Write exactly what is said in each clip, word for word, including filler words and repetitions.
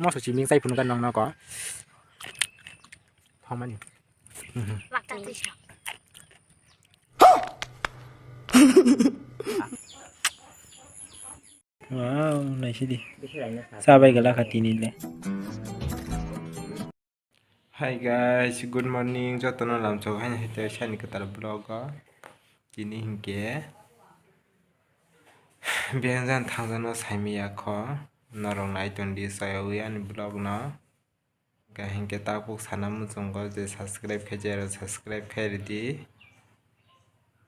Moso chiming chai phunukha nong nogo. Thangmani. Wow, naisidi. Sabai gala kha tini le. Hi guys, good morning. Jotono lamchok haino hete sani kwtal vlog o. Tini hinkhe biyang jan thangjano saimaya kho. Norok nai tongdi sayawi ani vlog no. Hingke hinkhe tabuk sana muchungo je subscribe khe jero subscribe khe ridi.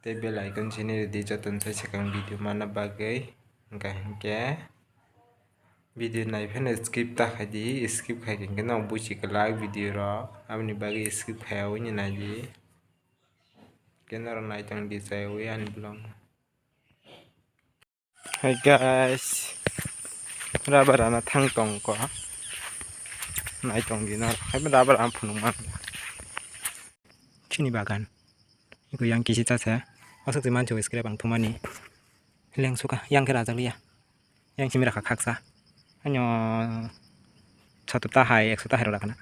Tei bell icon sini ridi jotono sai swkang video manna bagwi. Hingke hinkhe video naiphano skip ta khaidi, skip khaikhe hinkhe no buchi kwlak video rok, aboni bagwi skip khaiya uni naidi. Hinkhe norok naitongdi sayawi ani vlog no. Hey guys, rubber ana thang tong ko. Nai tong di na, hai rubber ang phunuk man. Chini bagan. Iku yang kisi ta se. Asok se mancho scrap ang thumani. Leng suka, yang khe rajak liya. Yang simi rakha khaksa. Anyo satu ta hai, ekso ta hai rok rakha na.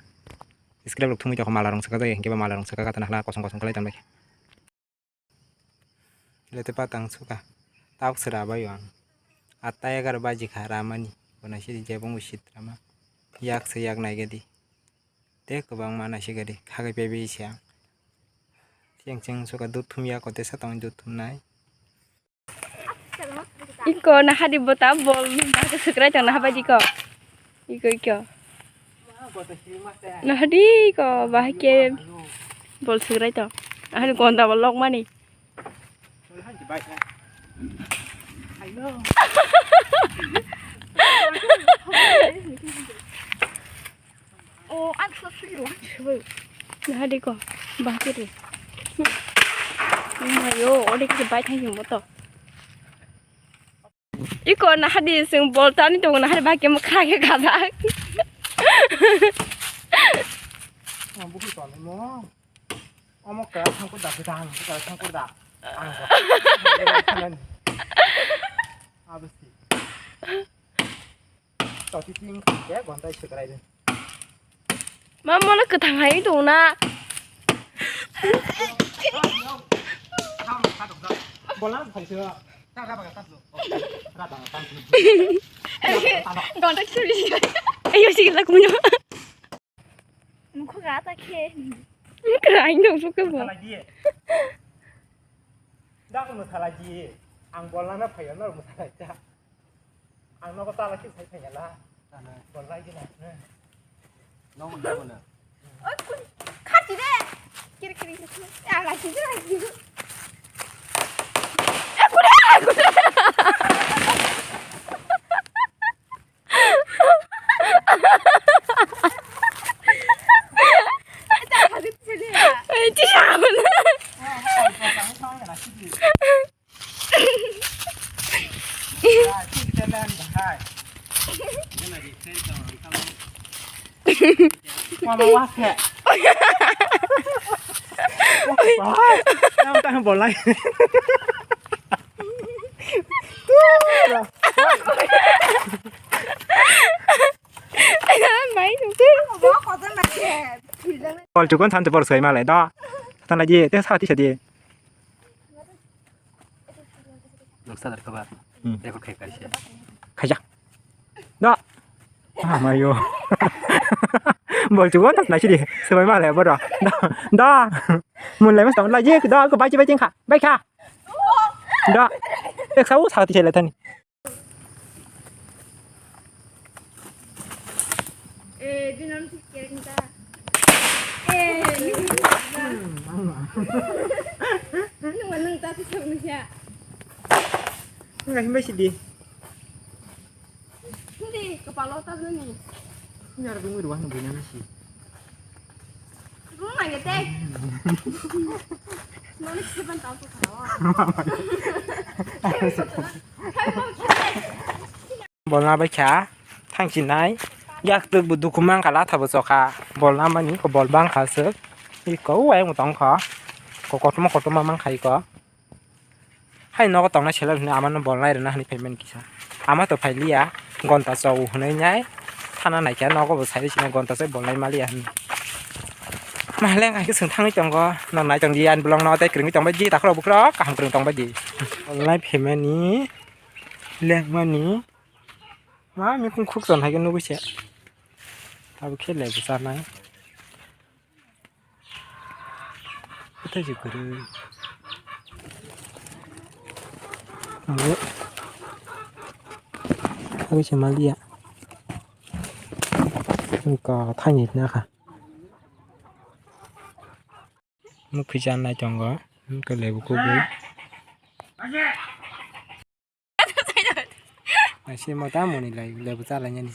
Scrap rok thumui toko mala rong saka jai, hingke ba mala rong saka kata na hla kosong kosong kalai tonbai. Lete patang suka. Tabuk se rabai ang. Atta egar baji kha ramani. Bona sidi jebong usit rama. Yak se yak nai gadi. Te kwbang ma nai se gadi. Khagai pebe se ang. Cheng cheng suka dut thum ya kote sa tong dut thum nai. Iko nahadi bota bol bahai sukrai tong nahabadi ko. Iko iko. Nahadi ko bahai ke bol sukrai tong. Nahadi gonda bol lok mani. O, ang sa sui ro. Nahadi ko, bahai ke re. Mayo, ode ke bai thang mo to. Iko nahadi sing bol tani to nahadi bahai ke mo kha ke kha da. Ang buku tani mo. Omo kaya thangkur da, kita ang kaya thangkur da. Ang ko. Abisi. Toti ting ke gontai sekrai de. Ma mono kwthang hai tong na. Bola phaisa. Gontai suri. Ayo sigi lakunya. Mukho ga ta khe. Krai no suka bo. Salai di. Dak mo salai di. Ang bolna na phayo no mo salai ta. Ang no ko tala ki sai phaya la. Tala. Bolna di na. No mo na. Oi, khati de. Kiri kiri. Ya la ki de. Eh, kuda, kuda. Mama wase. Wah, yang tang bolai. Mai. Bol chukon thanti bor sai malai da. Than lagi te sa ti sa di. Noksa dar khabar. Hmm. Record khai kaisa. Khaja. Da. Ah, mayo. Bol chukon thanti nai sidi. Sebai malai boro. Da. Da. Mun lai mas tong lai je da ko bai bai jeng kha. Bai kha. Da. Ek sa u sa ti sa lai thani. Eh, di non si kering ta. Eh, ini mana ta si kering siya. Nggak sih, Mbak, sedih. Hindi, kepala otak lu nih. Ini ada bunga dua, nungguin nasi. Bunga gitu, eh. Mana sih, Bang, tahu tuh, kalau. Bolna bai kha thangchinai. Yak twk bo dukhu mankha, latha bo chokha. Bolna mani ko bol bangkha swk. Iko uaiyung tongkha. Ko kotorma kotorma mankha iko. Hai nogo tongnai seleng hinwi amano bolnai rwna hinwi phaimani kisa. Ama to phailiya. Gonta chao hinwi nai. Thana naikha nogo bo sai sini gonta se bolnai maliya hin. Mahleng ai swng thangwi tongo, no nai tong di ani bolong no tei kwrwngwi tong bai di, takhurok bukhurok kaham kwrwng tong bai di. Bolnai phaimani, lengmani, ma mikhung khuk ton hai khe nugwi se. Tabuk khe lebu chanai. Kwthai se kwrwi. Abo. Abo se maliya. Wngkha thaini nakha. Mwkhwi chanai tongo. Wngkha lebu kubui. Naisi mota moni lai lebu chalainani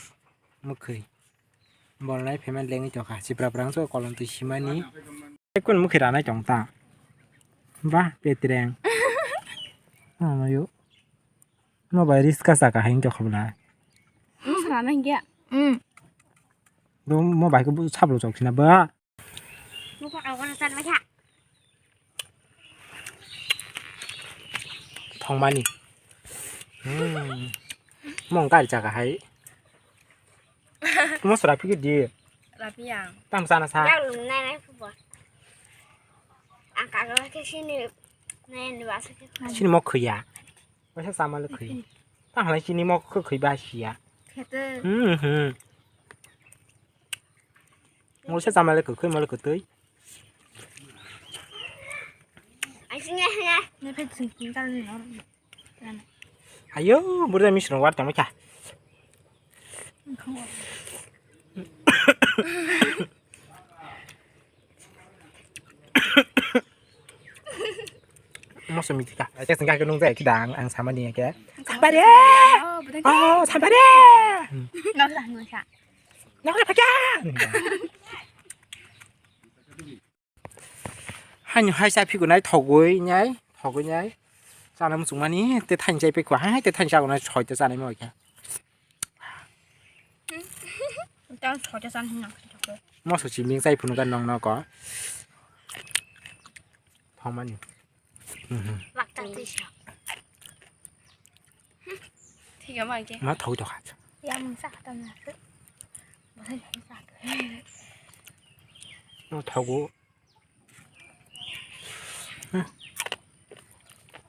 mwkhwi. Bolnai phaimani lengwi tongkha. Sipra prang so kolom twi simani. Kun mwkhwi ranai tong ta. Ba petreng. Amayo. Mo bai riska saka hain tokha bla. Rana hingya. Mm. Do mo bai ko sablo chok sina ba. Buphang rok bono chan baikha. Thongmani. Hmm. Mong kari jaga hai. Mo sura phiki di. Rapiya. Tam sana sa. Yang nai nai phubo. Ang kago ke sini nai ni basa ke. Sini mo khuya. Waisa sama le khui. Tam halai sini mo khu khui ba siya. Khete. Hmm hmm. Mo se sama le khui mo le khui. Asing ya ya. Ne phet sing king kal ni nor. Ayo, burda misrung war tamo kha. Moso miti ka. Ai, tes ngai nung jai kidang ang sama ni ke. Sampare. Oh, sampare. Nang lah nung sa. Nang lah pakai. Haino hai cha phiku nai thogwi nai, thogwi nai. Chana muchung mani, te thaini chai phikwa, hai te thaini chago nai soi te chanai mo khe. Tang soi te chan hinna. Moso chiming chai phunu ga nong noko. Thongmani. Mhm. Bakta tisa. Thiga ma ke. Ma thogwi tokha. Ya mung sa khatam na. Basai sa. No thogo.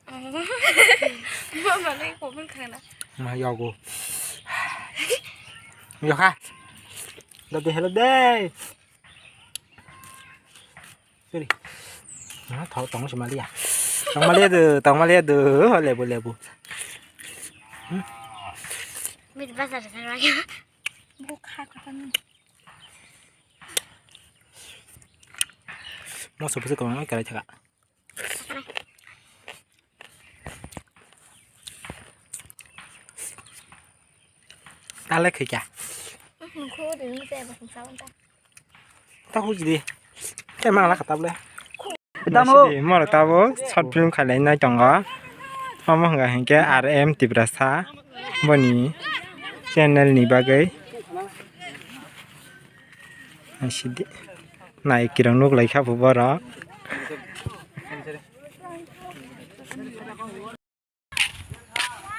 Mama ni ko mun khana. Ma yogo. Yokha. Dadi hello dai. Sorry. Ah, tau tong si malia. Tong malia tu, tong malia tu. Lebu lebu. Mit bazar sana lagi. Bukha kata ni. Moso bwswk kwbangma kwrai thaka. Talai khaikha. Ta hujdi. Khe mangla kha tabule. Tamo. Moro tabo short film khailai nai tongo. Omo hwnga hinkhe R M Tiprasa boni channel ni bagwi. Naisidi. Nai kirang nuk lai kha bo borok.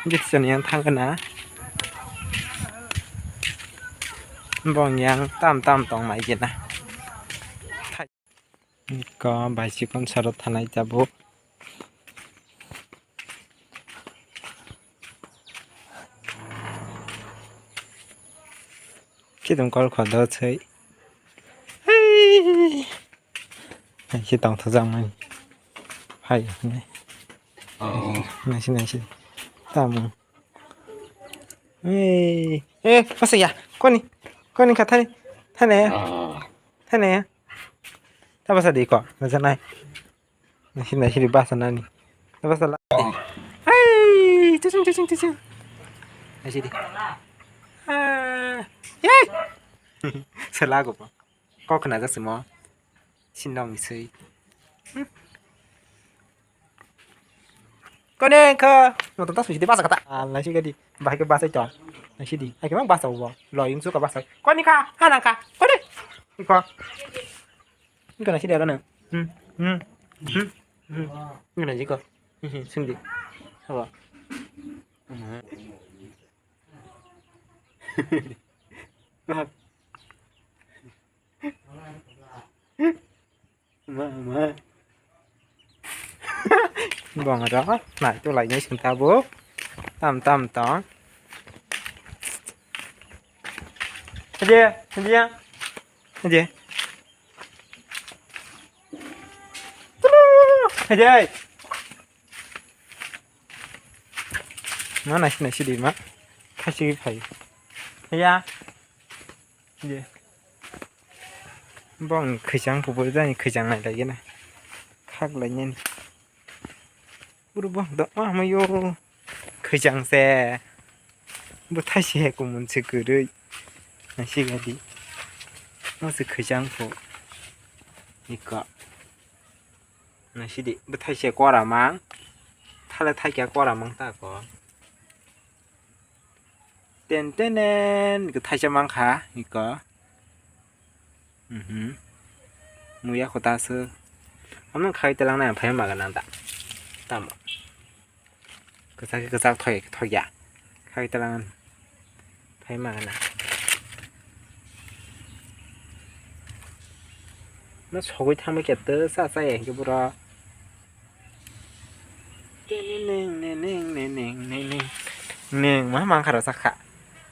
Gitsen yang thang kena. Bong yang tam tam tong mai kena. Ko bai sikon saro thanai tabuk. Kidum kol kho do sei. Hai. Hai si tong thajak mai. Hai. Nai si nai si. Tamo. Hey. Eh, masa ya. Koni. Koni kha thani. Thani ya. Thani ya. Ta basa di ko. Masa nai. Nasi nasi di basa nani. Ta basa la. Hai, tusung tusung tusung. Nasi di. Ah. Yay. Selago pa. Kok na jasimo. Sinong sui. Kone kha. Motor ta susi di basa kata. Ah, nasi gadi. Bahai ke basa to. Nasi di. Ai ke mang basa ubo. Lo yung suka basa. Kone kha. Hanang kha. Kone. Ko. Iko nasi di aro na. Hmm. Hmm. Hmm. Hmm. Iko nasi ko. Hmm. Sing di. Apa? Hmm. Mama. Bong ro nai tu lai nai sing tabuk. Tam tam tong. Aje, aje. Aje. Aje. Ma nai nai sidi ma. Khasi phai. Ya. Aje. Bong khijang kubur jani khijang nai lagi na. Khak lai nai. Uru bong dok ma ma yo. Khijang se. Bo thaisi he kumun se kwrwi. Nasi gadi. Mo se khijang pho. Iko. Nasi di. Bo thaisi he kora mang. Thale thaikya kora mang ta ko. Ten tenen. Ko thaisa mang kha. Iko. Mhm. Muya kho ta se. Amno khai telang na phai maga nang da. Tamo. Kwchak khe kwchak thoi thoi ya. Khai telang phai maga na. No sogwi thangma khe to sa sa ya hinkhe boro. Neng neng neng neng neng neng neng neng. Neng ma mang kharo sakha.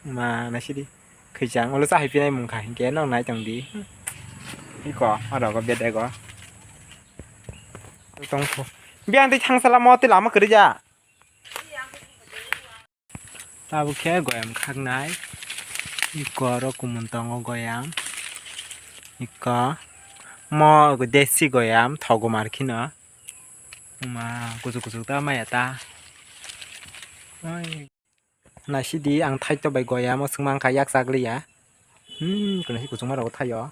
Ma na sidi. Khijang ulo chahai pinai mungkha hinkhe nong nai tongdi. Iko oro go bedego. Tongkho. Biyang tei thangsa lama tei lama kwrwi ja. Tabuk khe goyam khaknai. Iko oro kumun tongo goyam. Iko mo desi goyam thogo mar khino. Ma kuchuk kuchuk ta maya ta. Oi. Naisidi ang thaito bai goya mo swngma wngkha yak chak liya. Hmm, kwnwi kuchukma rogo thaio.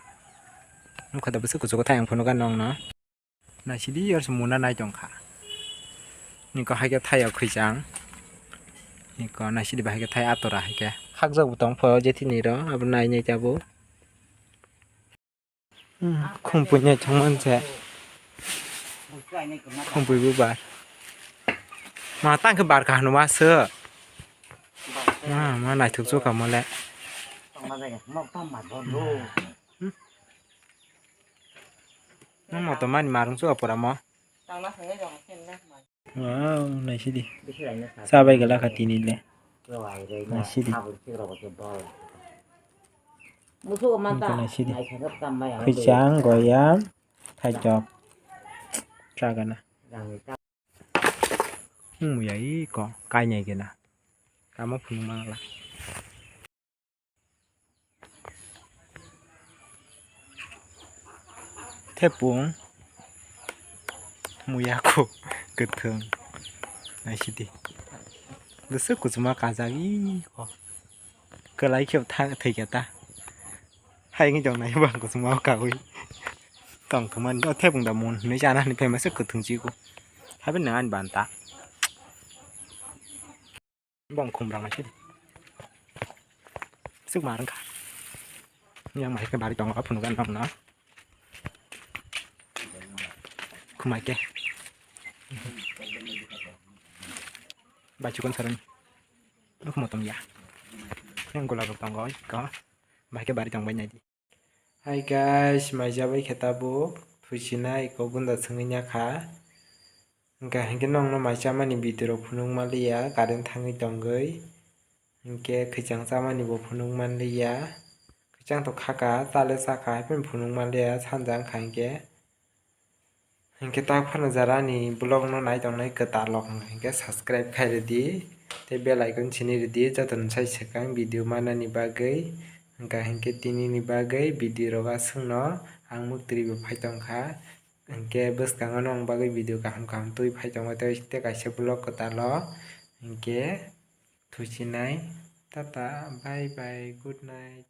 Wngkha da bwswk kuchugo thai ang phunukha nongno. Naisidi yor se muna nai tongkha. Niko haikhe thaio khwijang. Niko naisidi bai haikhe thai atora haikhe. Hakjak bo tong pho je thini ro abo nai nai tabuk. Hmm, khumpui nai thangman se. Khumpui bo bar. Ma tang khe bar kaham ma se. Ma, ma naithok chukha mo le. Hmm. Ma moto mani marung chukha pura mo. Wow, naisidi. Chabai gala kha tini le. Naisidi. Musugo mata. Naisidi. Khwijang, goyam, thaijok. Chagana. Hmm, ya iko, kainai gena. Kamo phunuk mangla. Thepung muya kho kwthwng naisidi bwswk kuchuma kajagwi kho kwlai khe thwikhe ta hai wngwi tong nai bang kuchuma kawi tong thumani o thepung da mun hinwi chana hinwi phaima se kwthwng chikho haibini ani banta. Bong khum rang nai sidi. Suk ma rang kha. Yang mai ke bari tongo phunu gan nong no. Khumai ke. Bai chukon saran. Nuk motom ya. Yang gula gop tongo ko. Mai ke bari tong bai nai di. Hi guys, mai jabai khe tabuk thuisinai iko bunda sengwi nya kha. Hwnkhe hinkhe nongno mai chamani video rok phunuk manliya, current thangwi tongwi. Hinkhe khwichang chamani bo phunuk manliya. Khwichang to khaka, chale chakha, haiphano phunuk manliya, sanja wngkha hinkhe. Hinkhe tak phano jara ani vlog no nai tongnai kwtal rok hinkhe subscribe khai rwdi tei bell icon sini rwdi joto ni sai swkang video manani bagwi. Hwnkha hinkhe tini ni bagwi video rok aswk no ang muktwi bo phai tongkha. Hinkhe bwskango nong bagwi video kaham kaham twi phai tongo tei kaisa vlog kwtal o hinkhe thusinai tata bye bye good night.